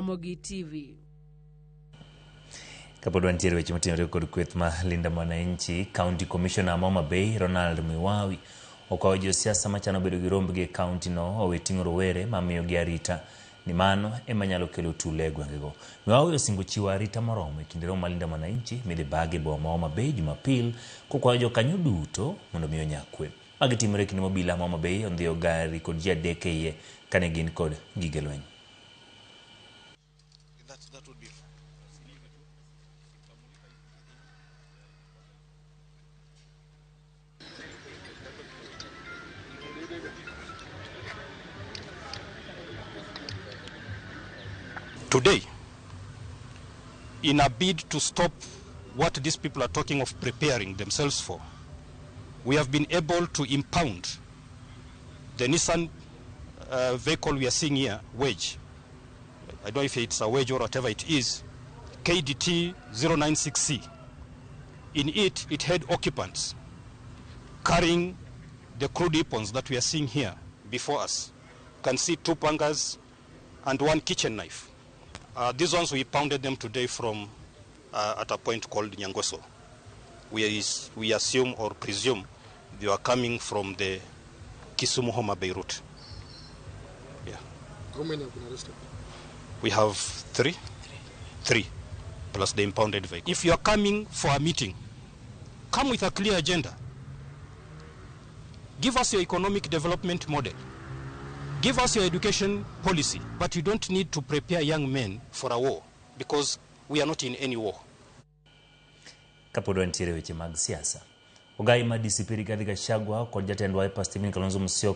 Ramogi TV. Kapod wantiere weche motenore kod kweth ma Linda Mwananchi, County Commissioner ma Homa Bay Ronald Miwawi okwayo josiasa machano bedo gi rombgi e kaunti no owe ting'o rowere ma miyogi arita ni mano ema nyalo kelo tulo e gwengego. Miwawi osingo chiwo arita moromo e kinde romo ma Linda Mwananchi midhi bag e boma ma Homa Bay Jumapil kokwayo jokanyo duto mondo mi onya kwe. Magi timore e kinde ma obila ma Homa Bay ondhiyo gari kod ji adek e iye kane gin kod gige lweny. Today, in a bid to stop what these people are talking of preparing themselves for, we have been able to impound the Nissan vehicle we are seeing here, Wedge. I don't know if it's a wedge or whatever it is, KDT 096C. In it, it had occupants carrying the crude weapons that we are seeing here before us. You can see 2 pangas and 1 kitchen knife. These ones, we pounded them today from at a point called Nyangoso. We assume or presume they are coming from the Kisumu Homa Bay route. Yeah. How many have been arrested? We have 3. 3, plus the impounded vehicle. If you are coming for a meeting, come with a clear agenda. Give us your economic development model. Give us your education policy. But you don't need to prepare young men for a war, because we are not in any war. Kapod wantiere weche mag siasa. Ogai ma DCP Rigathi Gachagua kod jatend Wiper Stephen Kalonzo Musyoka